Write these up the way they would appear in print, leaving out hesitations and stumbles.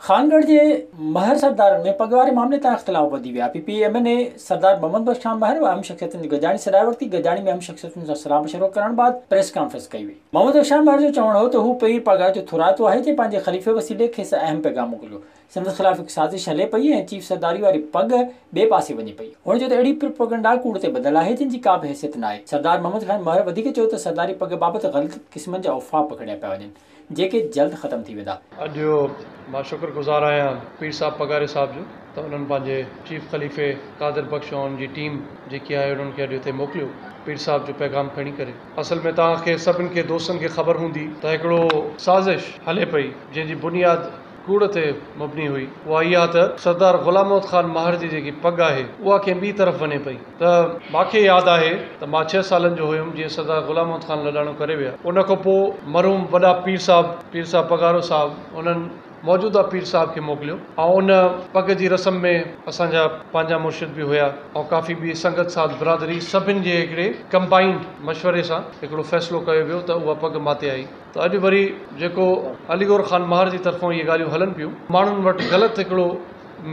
خانڳڙهه جي مهر سردارن ۾ پڳ واري معاملي تان اختلاف وڌي ويا. P P M N A Sardar Muhammad Bakhsh Khan Mahar اهم شخصيتن جي گڏجاڻي سڏائي ورتي. گڏجاڻي ۾ اهم شخصيتن سان صلاح مشورو ڪرڻ بعد پريس ڪانفرنس ڪئي وئي. محمد بخش خان مهر جو چوڻ هو ته هو پير پاڳاري جو ٿورائتو آهي جنهن پنهنجي خليفي وسيلي کيس اهم پيغام موڪليو. سندس خلاف هڪ سازش هلي پئي ۽ چيف سرداري واري پڳ ٻئي پاسي وڃي پئي. هن چيو ته اهڙي پروپئگنڊا ڪوڙ تي ٻڌل آهي جنهن جي ڪا به حيثيت ناهي. سردار محمد خان مهر وڌيڪ چيو ته سرداري پڳ بابت غلط قسمن جا افواهه پکڙيا پيا وڃن. جيڪي جلد ختم ٿي ويندا. اڄ مان شڪر گذار آهيان پير صاحب پاڳاري صاحب جو ته انهن پنهنجي چيف خليفي قادر بخش ۽ ان جي ٽيم جيڪي آهي انهن کي اڄ هتي موڪليو پير صاحب جو پيغام کڻي ڪري. اصل ۾ توهان کي سڀن کي دوستن کي خبر هوندي ته هڪڙو سازش هلي پئي جنهن جي بنياد ڪوڙ تي مبني هئي اها اها ته سردار غلام محمد خان مهر جي جيڪي پڳ آهي اها ڪنهن ٻي طرف وڃي پئي ته مان کي ياد آهي ته مان ڇهه سالن جو هيم جيئن سردار غلام محمد خان لاڏاڻو ڪري ويا ان کان پوء مرحوم وڏا پير صاحب پير صاحب پاڳارو صاحب انهن موجوده پير صاحب کي موڪليو ۽ ان پڳ جي رسم ۾ اسان جا پنهنجا مرشد به هيا ۽ ڪافي ٻي سنگت ساٿ برادري سڀن جي هڪڙي ڪمبائينڊ مشوري سان هڪڙو فيصلو ڪيو ويو ته اها پڳ ماتي آئي. ته اڄ وري جيڪو علي گوهر خان مهر جي طرفون اهي ڳالهيون هلن پيون ماڻهن وٽ غلط هڪڙو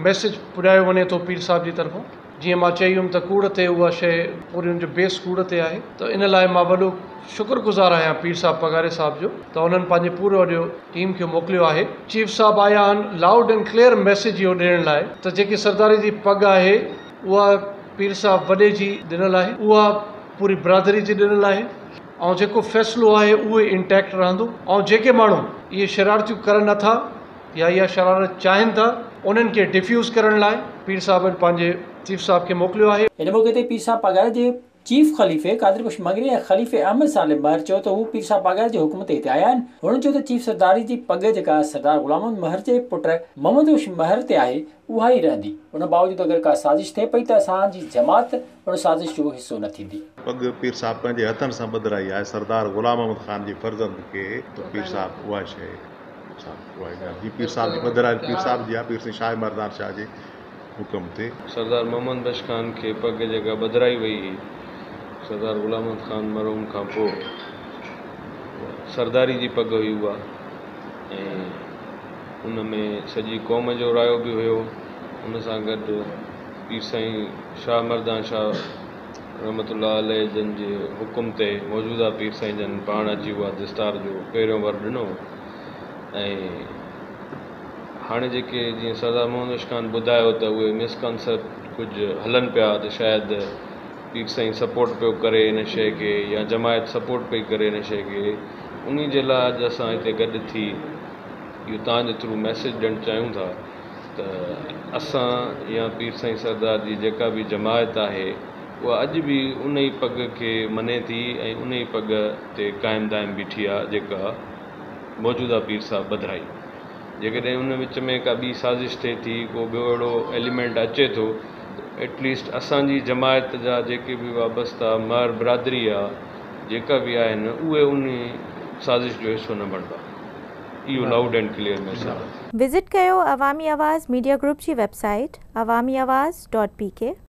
ميسيج پڄايو وڃي ٿو پير صاحب جي طرفون جيئن مان چئي ويم ته ڪوڙ تي اها شيء پوري ان جو بيس ڪوڙ تي آهي ته ان لاء مان وڏو شڪر گذار آهيان پير صاحب پاڳاري صاحب جو ته انهن پنهنجي پورو اڄ ٽيم کي موڪليو آهي چيف صاحب آيا آهن لائوڊ اينڊ ڪليئر ميسيج اهو ڏيڻ لاء ته جيڪي سرداري جي پڳ آهي اها پير صاحب وڏي جي ڏنل آهي اها پوري برادري جي ڏنل آهي. ۽ جيڪو فيصلو آهي اهو ئي انٽيڪٽ رهندو ۽ جيڪي ماڻهو اهي شرارتيون ڪرن نٿا يا اها شرارت چاهين ٿا انهن کي ڊفيوز ڪرڻ لاء پير صاحب پنهنجي چيف صاحب کي موڪليو آهي. ان موقعي تي پير صاحب پاڳاري جي چيف خليفي قادر بخش مڱريي ۽ خليفي احمد صالح مهر چيو ته هو پير صاحب پاڳاري جي حڪم تي هتي آيا آهن. هنن چيو ته چيف سرداري جي پڳ جيڪا سردار غلام محمد مهر جي پٽ محمد بخش مهر تي آهي اها ئي رهندي ان باوجود اگر ڪا سازش ٿئي پئي ته اسان جي جماعت ان سازش جو حصو نه ٿيندي. پڳ پير صاحب پنهنجي هٿن سان ٻڌرائي آهي سردار غلام محمد خان جي فرزند کي ته پير صاحب اها شيء صاحب اها ئي ڳالهه جي پير صاحب جي ٻڌرايل پير صاحب جي آهي پير سائين شاهه مردان شاهه جي حڪم تي. سردار محمد بخش خان کي پڳ جيڪا ٻڌرائي وئي هئي سردار غلام محمد خان مرحوم کان پوء سرداري جي پڳ هئي اها ۽ ان ۾ سڄي قوم جو رايو به هيو ان سان گڏ پير سائين شاهه مردان شاهه رحمة الله عليه جن جي حڪم تي موجوده پير سائين جن پاڻ اچي اها دستار جو پهريون ور ڏنو ۽ هاڻي جيڪي جيئن سردار محمد بخش خان ٻڌايو ته اهي مس ڪانسيپٽ ڪجهه هلن پيا ته شايد پير سائين سپورٽ پيو ڪري ان شيء کي يا جماعت سپورٽ پئي ڪري ان شيء کي انهي جي لاء اڄ اسان هتي گڏ ٿي اهو توهان جي ٿرو ميسيج ڏيڻ چاهيون ٿا ته اسان يا پير سائين سردار جي جيڪا به جماعت آهي اها اڄ به ان ئي پڳ کي مڃي ٿي ۽ ان ئي پڳ تي قائم دائم بيٺي آهي جيڪا موجوده پير صاحب ٻڌرائي. جيڪڏهن ان وچ ۾ ڪا ٻي سازش ٿئي ٿي ڪو ٻيو اهڙو ايليمينٽ اچي ٿو ته ايٽليسٽ اسان جي جماعت جا جيڪي به وابسته مهر برادري آ جيڪا به آهن اهي ان سازش جو حصو نه بڻبا. اهو لائوڊ اينڊ ڪليئر ميسيج آهي. وزٽ ڪيو عوامي آواز ميڊيا گروپ جي web site Awami Awaz dot P K.